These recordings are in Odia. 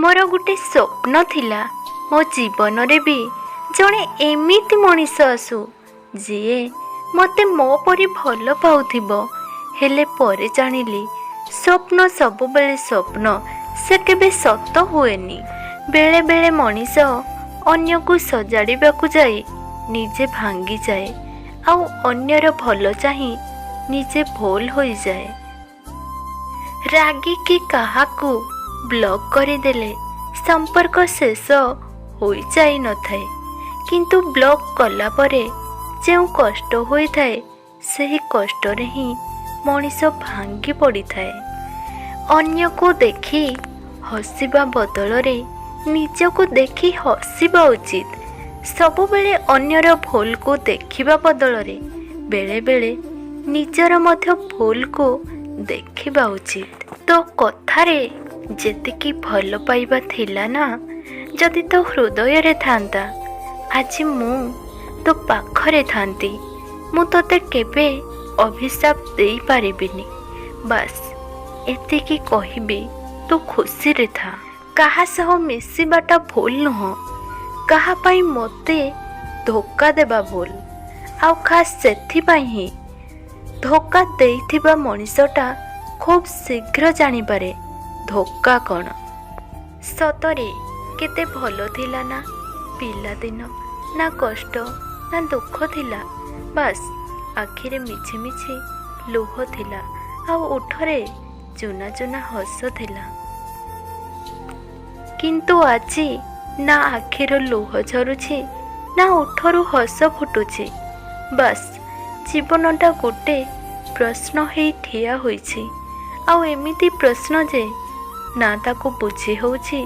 ମୋର ଗୋଟେ ସ୍ୱପ୍ନ ଥିଲା, ମୋ ଜୀବନରେ ବି ଜଣେ ଏମିତି ମଣିଷ ଆସୁ, ଯିଏ ମୋତେ ମୋ ପରି ଭଲ ପାଉଥିବ। ହେଲେ ପରେ ଜାଣିଲି, ସ୍ୱପ୍ନ ସବୁବେଳେ ସ୍ୱପ୍ନ, ସେ କେବେ ସତ ହୁଏନି। ବେଳେବେଳେ ମଣିଷ ଅନ୍ୟକୁ ସଜାଡ଼ିବାକୁ ଯାଇ ନିଜେ ଭାଙ୍ଗିଯାଏ, ଆଉ ଅନ୍ୟର ଭଲ ଚାହିଁ ନିଜେ ଭୁଲ ହୋଇଯାଏ। ରାଗିକି କାହାକୁ ବ୍ଲକ୍ କରିଦେଲେ ସମ୍ପର୍କ ଶେଷ ହୋଇଯାଇନଥାଏ, କିନ୍ତୁ ବ୍ଲକ୍ କଲା ପରେ ଯେଉଁ କଷ୍ଟ ହୋଇଥାଏ, ସେହି କଷ୍ଟରେ ହିଁ ମଣିଷ ଭାଙ୍ଗି ପଡ଼ିଥାଏ। ଅନ୍ୟକୁ ଦେଖି ହସିବା ବଦଳରେ ନିଜକୁ ଦେଖି ହସିବା ଉଚିତ। ସବୁବେଳେ ଅନ୍ୟର ଭୁଲକୁ ଦେଖିବା ବଦଳରେ ବେଳେବେଳେ ନିଜର ମଧ୍ୟ ଭୁଲକୁ ଦେଖିବା ଉଚିତ। ତୋ କଥାରେ ଯେତିକି ଭଲ ପାଇବା ଥିଲା ନା, ଯଦି ତୋ ହୃଦୟରେ ଥାନ୍ତା, ଆଜି ମୁଁ ତୋ ପାଖରେ ଥାନ୍ତି। ମୁଁ ତୋତେ କେବେ ଅଭିଶାପ ଦେଇପାରିବିନି। ବାସ୍ ଏତିକି କହିବି, ତୁ ଖୁସିରେ ଥା। କାହା ସହ ମିଶିବାଟା ଭୁଲ ନୁହଁ, କାହା ପାଇଁ ମୋତେ ଧୋକା ଦେବା ଭୁଲ। ଆଉ ଖାସ୍ ସେଥିପାଇଁ ହିଁ ଧୋକା ଦେଇଥିବା ମଣିଷଟା ଖୁବ୍ ଶୀଘ୍ର ଜାଣିପାରେ ଧୋକା କ'ଣ। ସତରେ କେତେ ଭଲ ଥିଲା ନା ପିଲାଦିନ? ନା କଷ୍ଟ ନା ଦୁଃଖ ଥିଲା। ବାସ୍ ଆଖିରେ ମିଛି ମିଛି ଲୁହ ଥିଲା ଆଉ ଓଠରେ ଚୁନା ଚୁନା ହସ ଥିଲା। କିନ୍ତୁ ଆଜି ନା ଆଖିର ଲୁହ ଝରୁଛି, ନା ଓଠରୁ ହସ ଫୁଟୁଛି। ବାସ୍ ଜୀବନଟା ଗୋଟେ ପ୍ରଶ୍ନ ହେଇ ଠିଆ ହୋଇଛି, ଆଉ ଏମିତି ପ୍ରଶ୍ନ ଯେ ନା ତାକୁ ବୁଝି ହେଉଛି,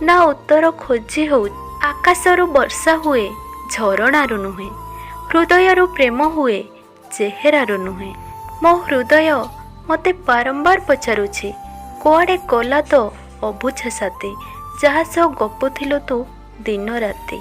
ନା ଉତ୍ତର ଖୋଜି ହେଉଛି। ଆକାଶରୁ ବର୍ଷା ହୁଏ, ଝରଣାରୁ ନୁହେଁ। ହୃଦୟରୁ ପ୍ରେମ ହୁଏ, ଚେହେରାରୁ ନୁହେଁ। ମୋ ହୃଦୟ ମୋତେ ବାରମ୍ବାର ପଚାରୁଛି, କୁଆଡ଼େ ଗଲା ତୋ ଅବୁଝା ସାଥୀ, ଯାହା ସହ ଗପୁଥିଲୁ ତୁ ଦିନ ରାତି?